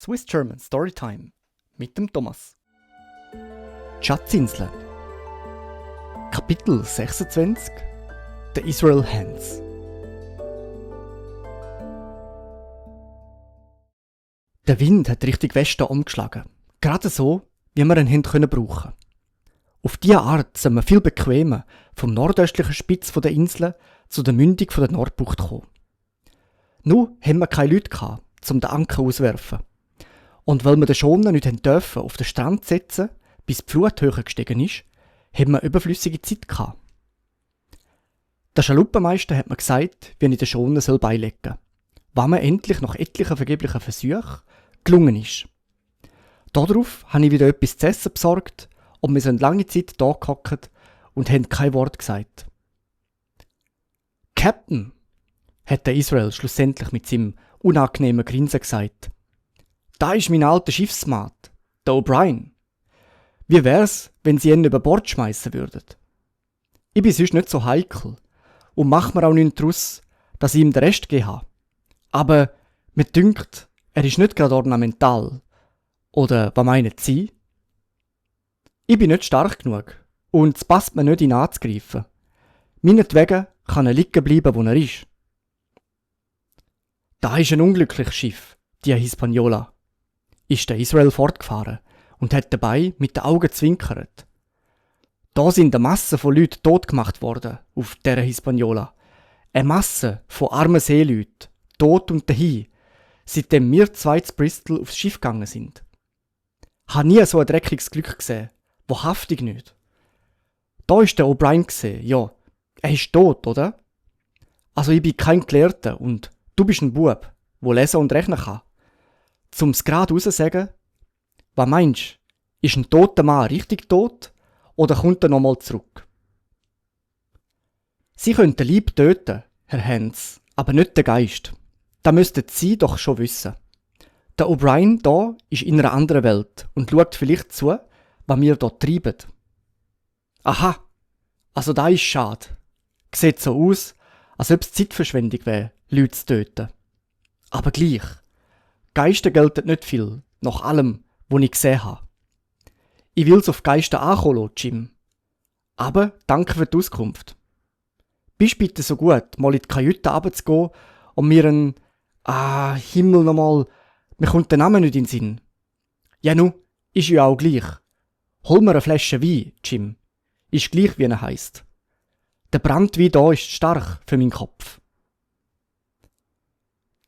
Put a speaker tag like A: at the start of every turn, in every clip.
A: Swiss German Storytime mit dem Thomas. Die Schatzinsel. Kapitel 26 The Israel Hands. Der Wind hat richtig Westen umgeschlagen. Gerade so, wie wir ihn brauchen können. Auf diese Art sind wir viel bequemer vom nordöstlichen Spitz der Insel zu der Mündung der Nordbucht kommen. Nur haben wir keine Leute gehabt, um den Anker auszuwerfen. Und weil wir den Schoner nicht dürfen auf den Strand setzen, bis die Flut höher gestiegen ist, haben wir überflüssige Zeit gehabt. Der Schaluppenmeister hat mir gesagt, wie ich den Schoner beilegen soll, was mir endlich nach etlichen vergeblichen Versuchen gelungen ist. Darauf habe ich wieder etwas zu essen besorgt und wir sind lange Zeit da gehockt und haben kein Wort gesagt. »Captain«, hat der Israel schlussendlich mit seinem unangenehmen Grinsen gesagt, »da ist mein alter Schiffsmat, der O'Brien. Wie wär's, wenn Sie ihn über Bord schmeißen würden? Ich bin sonst nicht so heikel und mach mir auch nichts daraus, dass ich ihm den Rest gegeben habe. Aber mir dünkt, er ist nicht gerade ornamental. Oder was meinen Sie? Ich bin nicht stark genug und es passt mir nicht, ihn anzugreifen. Meinetwegen kann er liegen bleiben, wo er ist.« »Da ist ein unglückliches Schiff, die Hispaniola«, ist der Israel fortgefahren und hat dabei mit den Augen zwinkert. »Da sind eine Masse von Leuten totgemacht worden auf dieser Hispaniola. Eine Masse von armen Seeleuten, tot und dahin, seitdem wir zwei zu Bristol aufs Schiff gegangen sind. Habe nie so ein dreckiges Glück gesehen, wahrhaftig nicht. Da ist der O'Brien gesehen, ja, er ist tot, oder? Also ich bin kein Gelehrter und du bist ein Bub, der lesen und rechnen kann. Zum's gerade raus sagen, was meinst du, ist ein toter Mann richtig tot oder kommt er nochmal zurück? Sie können den Leib töten, Herr Hans, aber nicht den Geist. Das müssten Sie doch schon wissen. Der O'Brien da ist in einer anderen Welt und schaut vielleicht zu, was wir dort treiben. Aha, also da ist schade. Sieht so aus, als ob es Zeitverschwendung wäre, Leute zu töten. Aber gleich, Geister gelten nicht viel, nach allem, was ich gesehen habe. Ich will's auf Geister ankommen, Jim. Aber danke für die Auskunft. Bist bitte so gut, mal in die Kajüte runterzugehen und mir Himmel nochmal, mir kommt der Name nicht in den Sinn. Ja nu, ist ja auch gleich. Hol mir eine Flasche Wein, Jim. Ist gleich, wie er heisst. Der Brandwein da ist stark für meinen Kopf.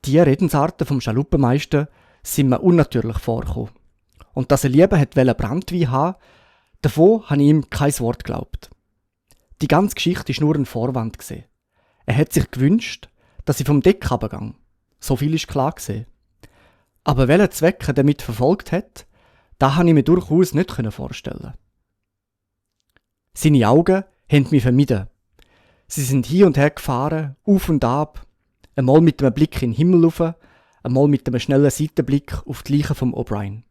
A: Die Redensarten vom Schaluppenmeister sind mir unnatürlich vorgekommen. Und dass er lieber Brandwein haben, davon habe ich ihm kein Wort geglaubt. Die ganze Geschichte war nur ein Vorwand. Er hat sich gewünscht, dass ich vom Deck runtergehe. So viel ist klar gewesen. Aber welchen Zweck er damit verfolgt hat, das konnte ich mir durchaus nicht vorstellen. Seine Augen haben mich vermieden. Sie sind hin und her gefahren, auf und ab, einmal mit einem Blick in den Himmel rauf, einmal mit einem schnellen Seitenblick auf die Leiche vom O'Brien.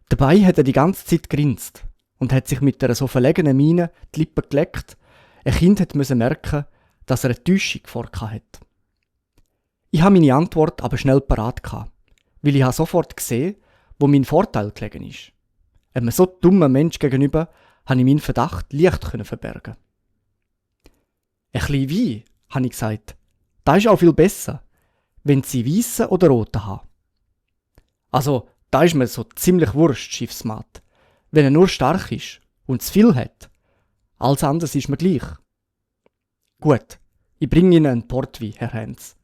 A: Dabei hat er die ganze Zeit grinst und hat sich mit einer so verlegenen Miene die Lippen geleckt, ein Kind musste merken, dass er eine Täuschung vorhat. Ich habe meine Antwort aber schnell parat gehabt, weil ich sofort gesehen, wo mein Vorteil gelegen ist. Einem so dummen Mensch gegenüber habe ich meinen Verdacht leicht verbergen. Ein bisschen Wein, habe ich gesagt. Das ist auch viel besser, wenn Sie weissen oder roten haben. Also, da ist mir so ziemlich wurscht, Schiffsmat. Wenn er nur stark ist und zu viel hat. Alles anderes ist mir gleich. Gut, ich bringe Ihnen einen Portwein, Herr Hans.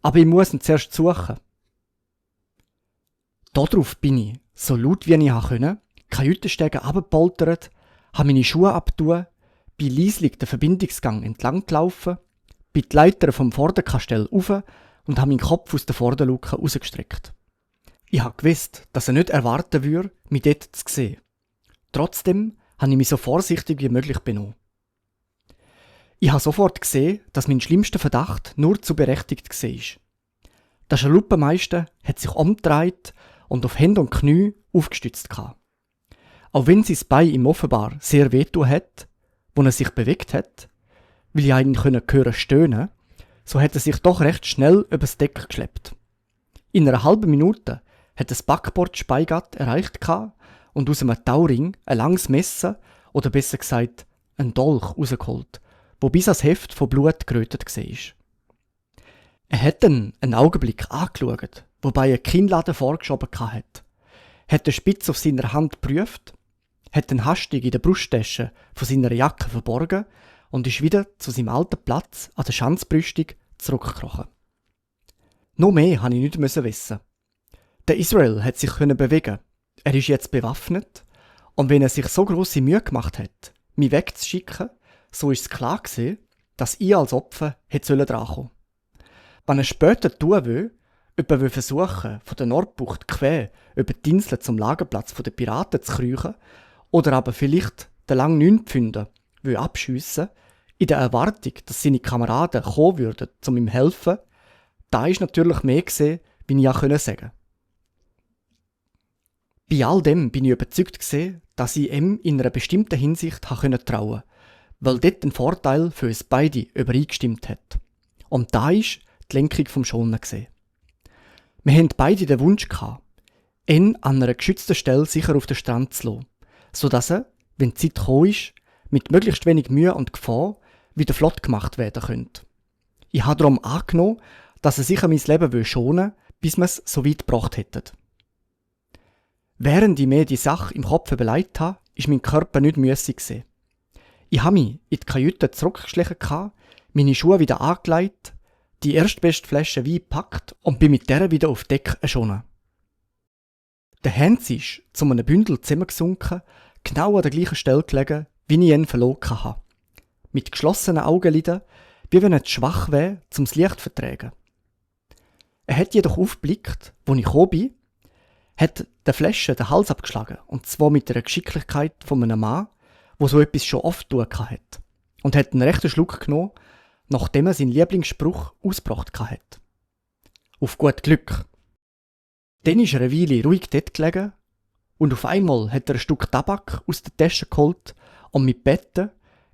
A: Aber ich muss ihn zuerst suchen. Darauf bin ich, so laut wie ich konnte, Kajütenstege runtergepoltert, habe meine Schuhe abgetan, bin leislich den Verbindungsgang entlang gelaufen, bin die Leiter vom Vorderkastell rauf und habe meinen Kopf aus der Vorderluke rausgestreckt. Ich habe gewusst, dass er nicht erwarten würde, mich dort zu sehen. Trotzdem habe ich mich so vorsichtig wie möglich benommen. Ich habe sofort gesehen, dass mein schlimmster Verdacht nur zu berechtigt war. Der Schaluppenmeister hat sich umgedreht und auf Hände und Knie aufgestützt gehabt. Auch wenn sein Bein ihm offenbar sehr wehtun hat, wo er sich bewegt hat, weil ich ihn hören stöhnen, so hat er sich doch recht schnell übers Deck geschleppt. In einer halben Minute hat das Backbord Speigat erreicht und aus einem Tauring ein langes Messer, oder besser gesagt, ein Dolch rausgeholt, wo bis ans Heft von Blut gerötet war. Er hat dann einen Augenblick angeschaut, wobei er Kinnladen vorgeschoben hatte, hat den Spitz auf seiner Hand geprüft, hat den hastig in der Brusttasche von seiner Jacke verborgen und ist wieder zu seinem alten Platz an der Schanzbrüstung zurückgekrochen. Noch mehr musste ich nicht wissen. Der Israel hat sich bewegen. Er ist jetzt bewaffnet und wenn er sich so grosse Mühe gemacht hat, mich wegzuschicken, so ist es klar gewesen, dass ich als Opfer hätte drankommen sollen. Wenn er später tun will, jemand versuchen, von der Nordbucht quer über die Insel zum Lagerplatz der Piraten zu kriechen oder aber vielleicht den langen Neunpfünder abschiessen, in der Erwartung, dass seine Kameraden kommen würden, um ihm zu helfen, da ist natürlich mehr gesehen, wie ich ja sagen konnte. Bei all dem bin ich überzeugt gewesen, dass ich ihm in einer bestimmten Hinsicht trauen konnte, weil dort ein Vorteil für uns beide übereingestimmt hat. Und da ist die Lenkung vom Schonen gesehen. Wir hatten beide den Wunsch gehabt, ihn an einer geschützten Stelle sicher auf den Strand zu lassen, sodass er, wenn die Zeit gekommen ist, mit möglichst wenig Mühe und Gefahr wieder flott gemacht werden könnte. Ich habe darum angenommen, dass er sicher mein Leben schonen will, bis wir es so weit gebracht hätten. Während ich mir die Sache im Kopf überlegt habe, ist mein Körper nicht müssig gewesen. Ich habe mich in die Kajüte zurückgeschlichen, meine Schuhe wieder angelegt, die erstbeste Flasche Wein gepackt und bin mit der wieder auf Deck erschonnen. Der Hans ist zu einem Bündel zusammengesunken, genau an der gleichen Stelle gelegen, wie ich ihn verloren habe. Mit geschlossenen Augenlidern, wie wenn er zu schwach wäre, zum Licht zu vertragen. Er hat jedoch aufgeblickt, wo ich gekommen bin, hat der Flasche den Hals abgeschlagen, und zwar mit der Geschicklichkeit von einem Mann, der so etwas schon oft tun hat, und hat einen rechten Schluck genommen, nachdem er seinen Lieblingsspruch ausgebracht hat. Auf gut Glück. Dann ist er eine Weile ruhig dort gelegen und auf einmal hat er ein Stück Tabak aus der Tasche geholt, um mit Betten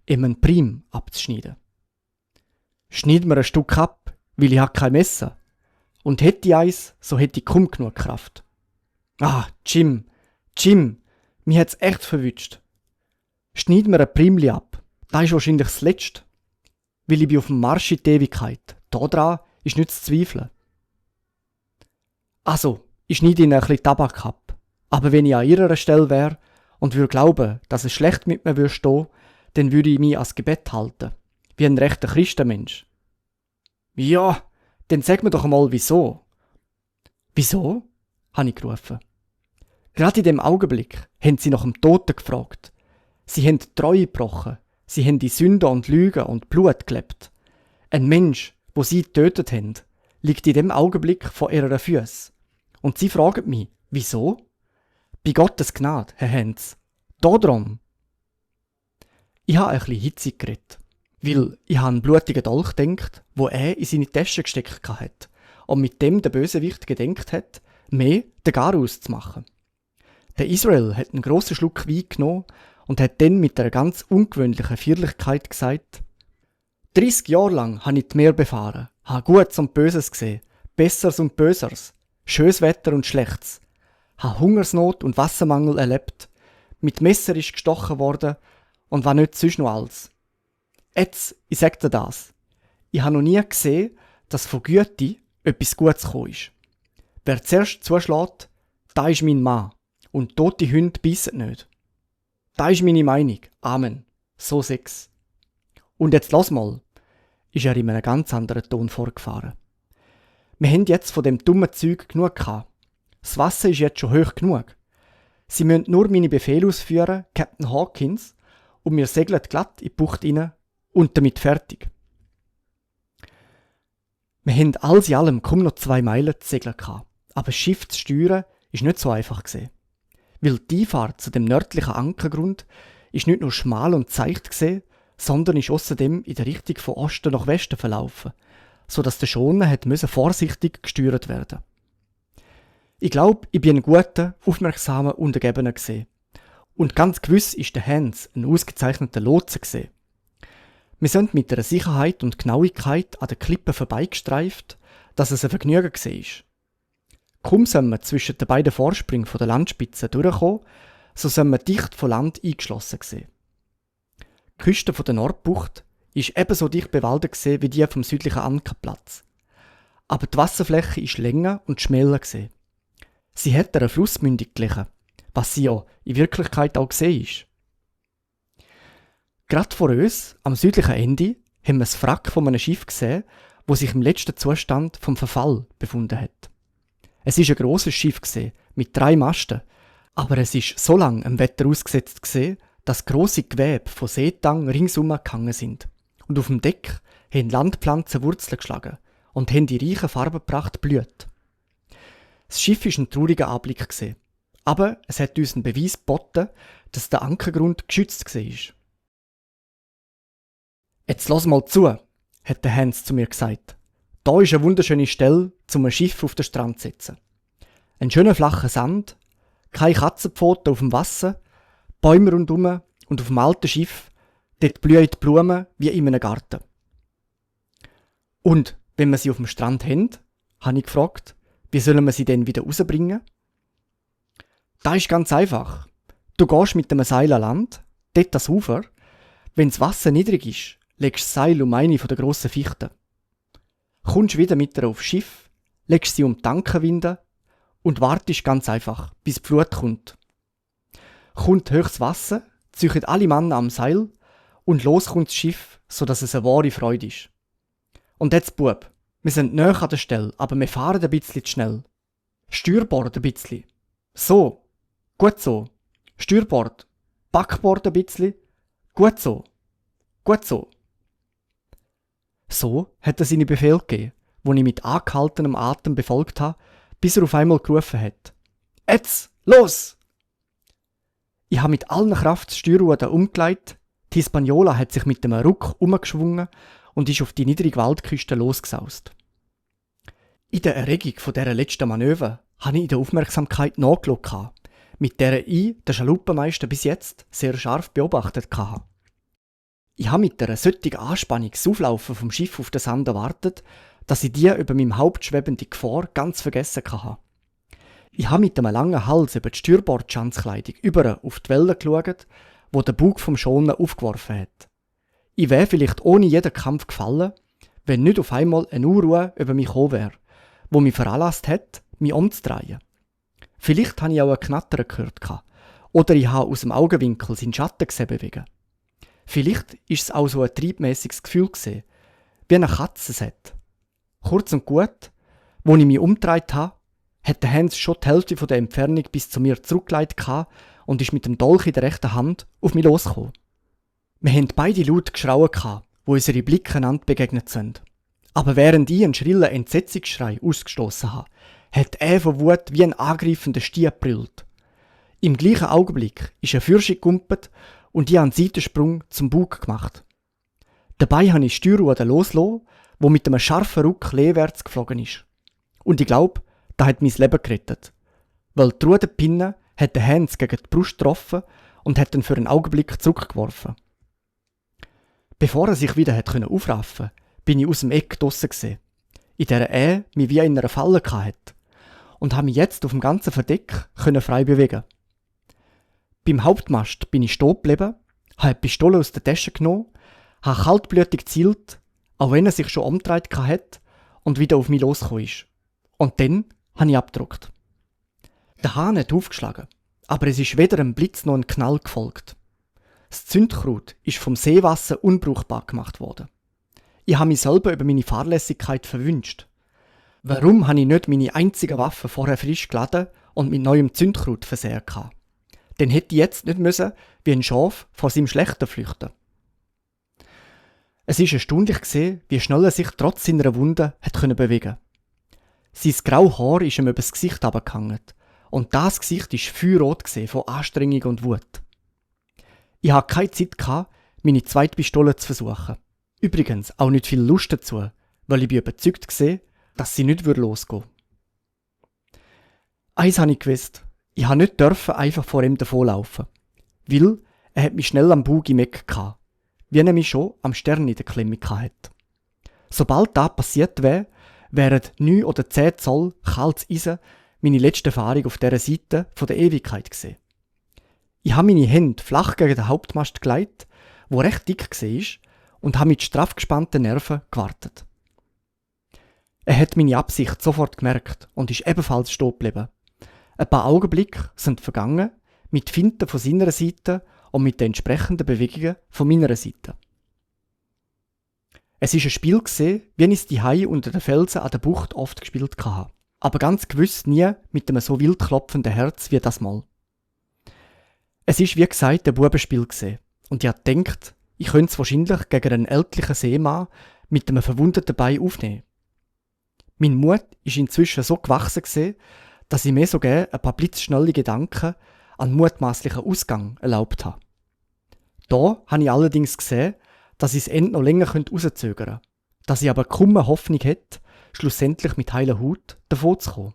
A: ihm einen Prim abzuschneiden. Schneid mir ein Stück ab, weil ich kein Messer habe. Und hätte ich eins, so hätte ich kaum genug Kraft. Ah, Jim, mich hat's echt verwünscht. Schneid mir ein Primli ab. Das ist wahrscheinlich das Letzte. Weil ich bin auf dem Marsch in die Ewigkeit. Daran ist nicht zu zweifeln. Also, ich schneide ihnen ein bisschen Tabak ab. Aber wenn ich an ihrer Stelle wäre und würde glauben, dass es schlecht mit mir stehen würde, dann würde ich mich ans Gebet halten. Wie ein rechter Christenmensch. Ja, dann sag mir doch einmal, wieso. Wieso? Habe ich gerufen. Gerade in dem Augenblick haben sie nach dem Toten gefragt. Sie haben die Treue gebrochen. Sie haben die Sünde und Lügen und Blut gelebt. Ein Mensch, wo sie getötet haben, liegt in dem Augenblick vor ihren Füßen. Und sie fragen mich, wieso? Bei Gottes Gnade, Herr Hans. Darum. Ich habe ein bisschen hitzig geredet, weil ich an einen blutigen Dolch gedacht, wo er in seine Tasche gesteckt hat und mit dem der Bösewicht gedenkt hat, mehr den Garaus zu machen. Der Israel hat einen grossen Schluck Wein genommen und hat dann mit einer ganz ungewöhnlichen Feierlichkeit gesagt: 30 Jahre lang habe ich die Meer befahren, habe Gutes und Böses gesehen, Besseres und Böseres, schönes Wetter und Schlechtes, habe Hungersnot und Wassermangel erlebt, mit Messer ist gestochen worden und war nicht sonst noch alles. Jetzt, ich sage dir das, ich habe noch nie gesehen, dass von Güte etwas Gutes gekommen ist. Wer zuerst zuschlägt, da ist mein Mann, und tote Hunde beißen nicht. Da ist meine Meinung. Amen. So sechs. Und jetzt lass mal, ist er in einem ganz anderen Ton vorgefahren. Wir haben jetzt von dem dummen Zeug genug gehabt. Das Wasser ist jetzt schon hoch genug. Sie müssen nur meine Befehle ausführen, Captain Hawkins, und wir segeln glatt in die Bucht rein und damit fertig. Wir haben alles in allem kaum noch 2 Meilen zu segeln gehabt, aber das Schiff zu steuern ist nicht so einfach gewesen. Weil die Einfahrt zu dem nördlichen Ankergrund ist nicht nur schmal und seicht gewesen, sondern ist außerdem in der Richtung von Osten nach Westen verlaufen, sodass der Schoner vorsichtig gesteuert werden. Ich glaube, ich bin ein guter, aufmerksamer Untergebener gewesen. Und ganz gewiss ist der Hans ein ausgezeichneter Lotse gewesen. Wir sind mit einer Sicherheit und Genauigkeit an den Klippen vorbeigestreift, dass es ein Vergnügen war. Kaum soll man zwischen den beiden Vorsprüngen der Landspitze durchkommen, so soll man dicht von Land eingeschlossen sehen. Die Küste der Nordbucht ist ebenso dicht bewaldet wie die vom südlichen Ankerplatz. Aber die Wasserfläche ist länger und schmäler gesehen. Sie hat einer Flussmündung glichen, was sie ja in Wirklichkeit auch gesehen ist. Gerade vor uns, am südlichen Ende, haben wir das Wrack von einem Schiff gesehen, wo sich im letzten Zustand vom Verfall befunden hat. Es ist ein grosses Schiff mit 3 Masten, aber es ist so lange im Wetter ausgesetzt dass grosse Gewebe von Seetang ringsum gehangen sind. Und auf dem Deck haben Landpflanzen Wurzeln geschlagen und haben die reichen Farbenpracht blüht. Das Schiff war ein trauriger Anblick, aber es hat uns einen Beweis geboten, dass der Ankergrund geschützt war. «Jetzt lass mal zu», hat der Hans zu mir gesagt. «Da ist eine wunderschöne Stelle, um ein Schiff auf den Strand zu setzen. Ein schöner flacher Sand, keine Katzenpfoten auf dem Wasser, Bäume rundum und auf dem alten Schiff, dort blühen die Blumen wie in einem Garten.» «Und wenn wir sie auf dem Strand haben», habe ich gefragt, «wie sollen wir sie denn wieder rausbringen?» «Das ist ganz einfach. Du gehst mit dem Seil an Land, dort das Ufer. Wenn das Wasser niedrig ist, legst du das Seil um eine der grossen Fichten. Kommst wieder mit ihr aufs Schiff, legst sie um die Ankerwinde und wartest ganz einfach, bis die Flut kommt. Kommt höchstes Wasser, ziehen alle Männer am Seil und los kommt das Schiff, sodass es eine wahre Freude ist. Und jetzt, Bub, wir sind nahe an der Stelle, aber wir fahren ein bisschen zu schnell. Steuerbord ein bisschen. So, gut so. Steuerbord, Backbord ein bisschen. Gut so. Gut so.» So hat er seine Befehl gegeben, wo ich mit angehaltenem Atem befolgt habe, bis er auf einmal gerufen hat. «Jetzt, los!» Ich habe mit allen Kraft das Steuerruder umgelegt, die Hispaniola hat sich mit einem Ruck umgeschwungen und ist auf die niedrige Waldküste losgesaust. In der Erregung von dieser letzten Manöver habe ich in der Aufmerksamkeit nachgeschaut, mit der ich den Schalupenmeister bis jetzt sehr scharf beobachtet habe. Ich habe mit einer solchen Anspannung das Auflaufen vom Schiff auf den Sand erwartet, dass ich die über meinem Haupt schwebende Gefahr ganz vergessen hatte. Ich habe mit einem langen Hals über die Steuerbordschanzkleidung über auf die Welle geschaut, wo der Bug vom Schoner aufgeworfen hat. Ich wäre vielleicht ohne jeden Kampf gefallen, wenn nicht auf einmal eine Unruhe über mich gekommen wäre, wo mich veranlasst hat, mich umzudrehen. Vielleicht habe ich auch ein Knattern gehört, oder ich habe aus dem Augenwinkel seinen Schatten gesehen bewegen. Vielleicht war es auch so ein triebmäßiges Gefühl, wie eine Katze es hat. Kurz und gut, als ich mich umgedreht habe, hat der Hans schon die Hälfte von der Entfernung bis zu mir zurückgelegt und ist mit dem Dolch in der rechten Hand auf mich losgekommen. Wir haben beide laut geschrauen, wo unsere Blicke einander begegnet sind. Aber während ich einen schrillen Entsetzungsschrei ausgestoßen habe, hat er von Wut wie ein angreifender Stier gebrüllt. Im gleichen Augenblick ist ein Fürschig gegumpelt und ich habe einen Seitensprung zum Bug gemacht. Dabei habe ich das Steuerruder losgelassen, wo mit einem scharfen Ruck leewärts geflogen ist. Und ich glaube, das hat mein Leben gerettet. Weil die Ruderpinne hat den Hans gegen die Brust getroffen und hat ihn für einen Augenblick zurückgeworfen. Bevor er sich wieder aufraffen konnte, bin ich aus dem Eck draussen gesehen, in der mich wie in einer Falle hatte und habe mich jetzt auf dem ganzen Verdeck frei bewegen. Beim Hauptmast bin ich stehen geblieben, habe die Pistole aus der Tasche genommen, habe kaltblütig gezielt, auch wenn er sich schon umgedreht hat und wieder auf mich losgekommen ist. Und dann habe ich abgedrückt. Der Hahn hat aufgeschlagen, aber es ist weder ein Blitz noch ein Knall gefolgt. Das Zündkraut ist vom Seewasser unbrauchbar gemacht worden. Ich habe mich selber über meine Fahrlässigkeit verwünscht. Warum habe ich nicht meine einzige Waffe vorher frisch geladen und mit neuem Zündkraut versehen gehabt? Dann hätte ich jetzt nicht müssen, wie ein Schaf vor seinem Schlechten flüchten. Es ist erstaunlich gesehen, wie schnell er sich trotz seiner Wunde hat bewegen. Sein graues Haar ist ihm über das Gesicht abgehangen und das Gesicht war feuerrot von Anstrengung und Wut. Ich hatte keine Zeit, meine zweite Pistole zu versuchen. Übrigens auch nicht viel Lust dazu, weil ich überzeugt war, dass sie nicht losgehen würde. Eins habe ich gewusst. Ich durfte nicht einfach vor ihm davonlaufen, weil er hat mich schnell am Bug im Eck gehabt, wie er mich schon am Stern in der Klemme hatte. Sobald das passiert wäre, wären 9 oder 10 Zoll kaltes Eisen meine letzte Erfahrung auf dieser Seite von der Ewigkeit gesehen. Ich habe meine Hände flach gegen den Hauptmast gelegt, wo recht dick war, und habe mit straff gespannten Nerven gewartet. Er hat meine Absicht sofort gemerkt und ist ebenfalls stehen geblieben. Ein paar Augenblicke sind vergangen, mit Finten von seiner Seite und mit den entsprechenden Bewegungen von meiner Seite. Es war ein Spiel, wie ich es daheim unter den Felsen an der Bucht oft gespielt habe. Aber ganz gewiss nie mit einem so wild klopfenden Herz wie das Mal. Es war wie gesagt ein Bubenspiel und ich habe gedacht, ich könnte es wahrscheinlich gegen einen ältlichen Seemann mit einem verwundeten Bein aufnehmen. Mein Mut ist inzwischen so gewachsen, dass ich mir sogar ein paar blitzschnelle Gedanken an mutmaßlichen Ausgang erlaubt habe. Da habe ich allerdings gesehen, dass ich das Ende noch länger herauszögern könnte, dass ich aber kaum eine Hoffnung hätte, schlussendlich mit heiler Haut davon zu kommen.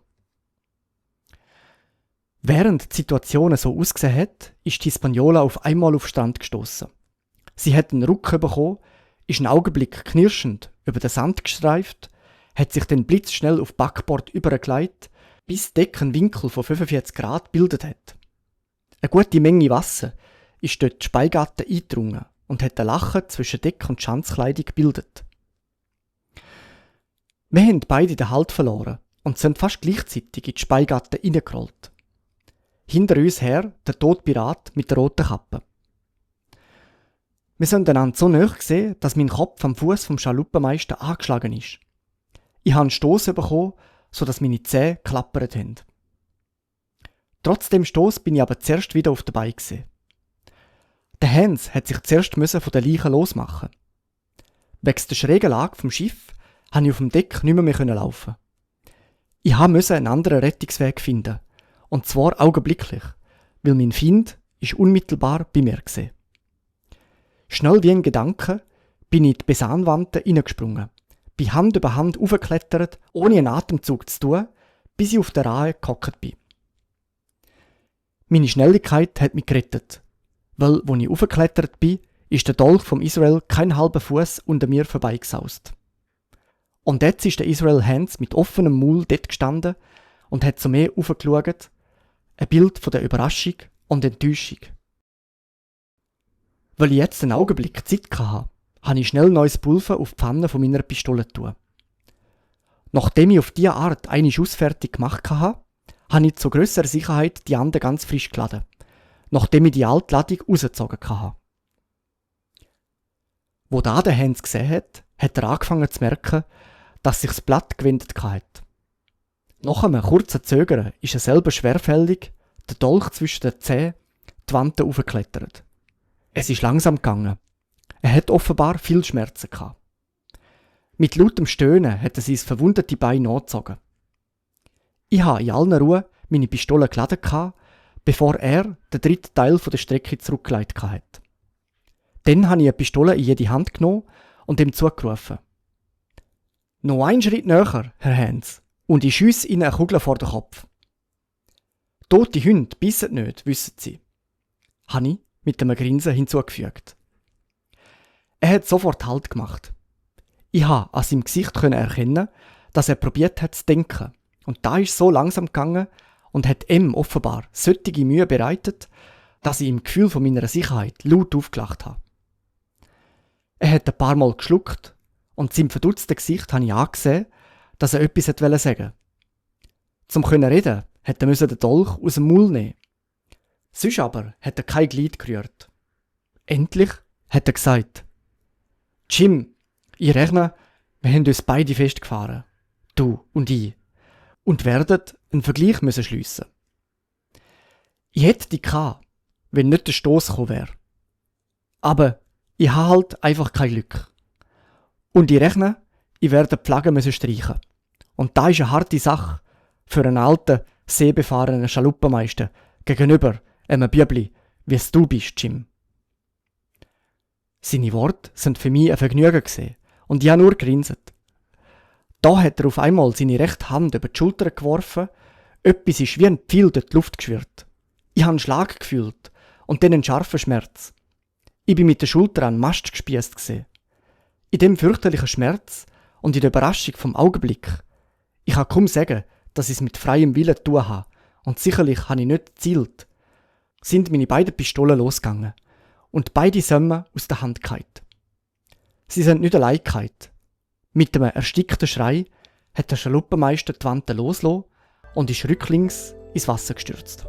A: Während die Situation so ausgesehen hat, ist die Hispaniola auf einmal auf Strand gestoßen. Sie hat einen Ruck bekommen, ist einen Augenblick knirschend über den Sand gestreift, hat sich dann blitzschnell auf Backbord übergelegt, bis die Decke einen Winkel von 45 Grad gebildet hat. Eine gute Menge Wasser ist dort die Speigatte eingedrungen und hat ein Lachen zwischen Decke und Schanzkleidung gebildet. Wir haben beide den Halt verloren und sind fast gleichzeitig in die Speigatte reingerollt. Hinter uns her der tote Pirat mit der roten Kappe. Wir sind einander so nahe gesehen, dass mein Kopf am Fuß vom Schaluppenmeister angeschlagen ist. Ich habe einen Stoss bekommen, sodass meine Zähne klappert haben. Trotz dem Stoss bin ich aber zuerst wieder auf der Beine gewesen. Der Hans hat sich zuerst von der Leiche losmachen. Wegen der schrägen Lage vom Schiff konnte ich auf dem Deck nicht mehr laufen. Ich musste einen anderen Rettungsweg finden. Und zwar augenblicklich, weil mein Feind ist unmittelbar bei mir war. Schnell wie ein Gedanke bin ich in die Besanwand hineingesprungen, bin Hand über Hand aufgeklettert, ohne einen Atemzug zu tun, bis ich auf der Rahe gehockt bin. Meine Schnelligkeit hat mich gerettet, weil, als ich aufgeklettert bin, ist der Dolch vom Israel keinen halben Fuß unter mir vorbeigesaust. Und jetzt ist der Israel Hans mit offenem Maul dort gestanden und hat zu mir aufgeschaut, ein Bild von der Überraschung und Enttäuschung. Weil ich jetzt einen Augenblick Zeit hatte, habe ich schnell neues Pulver auf die Pfanne von meiner Pistole getan. Nachdem ich auf diese Art eine Schuss fertig gemacht hatte, habe ich zu grösserer Sicherheit die andere ganz frisch geladen, nachdem ich die alte Ladung rausgezogen hatte. Wo da der Hans gesehen hat, hat er angefangen zu merken, dass sich das Blatt gewendet hat. Nach einem kurzen Zögern ist er selber schwerfällig, der Dolch zwischen den Zähnen, die Wand aufgeklettert. Es ist langsam gegangen. Er hat offenbar viel Schmerzen gehabt. Mit lautem Stöhnen hat er sein verwundete Bein nachgezogen. Ich habe in aller Ruhe meine Pistole geladen, bevor er den dritten Teil der Strecke zurückgelegt hat. Dann habe ich eine Pistole in jede Hand genommen und ihm zugerufen. «Noch einen Schritt näher, Herr Hans, und ich schiesse Ihnen eine Kugel vor den Kopf.» «Tote Hunde bissen nicht, wissen Sie», habe ich mit einem Grinsen hinzugefügt. Er hat sofort Halt gemacht. Ich konnte an seinem Gesicht erkennen, dass er probiert hat zu denken. Und da ist so langsam gegangen und hat ihm offenbar solche Mühe bereitet, dass ich im Gefühl von meiner Sicherheit laut aufgelacht habe. Er hat ein paar Mal geschluckt und seinem verdutzten Gesicht habe ich angesehen, dass er etwas sagen wollte. Zum reden musste er den Dolch aus dem Maul nehmen. Sonst aber hat er kein Glied gerührt. Endlich hat er gesagt: «Jim, ich rechne, wir haben uns beide festgefahren, du und ich, und werden einen Vergleich schliessen. Ich hätte die gehabt, wenn nicht der Stoss gekommen wäre. Aber ich habe halt einfach kein Glück. Und ich rechne, ich werde die Flagge streichen. Und da ist eine harte Sache für einen alten, seebefahrenen Schaluppenmeister gegenüber einem Bübli, wie es du bist, Jim.» Seine Worte sind für mich ein Vergnügen gewesen, und ich habe nur gegrinset. Da hat er auf einmal seine rechte Hand über die Schulter geworfen, etwas ist wie ein Pfeil durch die Luft geschwirrt. Ich habe einen Schlag gefühlt und dann einen scharfen Schmerz. Ich bin mit der Schulter an den Mast gespiesst gewesen. In dem fürchterlichen Schmerz und in der Überraschung vom Augenblick, ich kann kaum sagen, dass ich es mit freiem Willen zu tun habe und sicherlich habe ich nicht gezielt, sind meine beiden Pistolen losgegangen und beide Sömme aus der Hand gefallen. Sie sind nicht allein gefallen. Mit einem erstickten Schrei hat der Schalupenmeister die Wante losgelassen und ist rücklings ins Wasser gestürzt.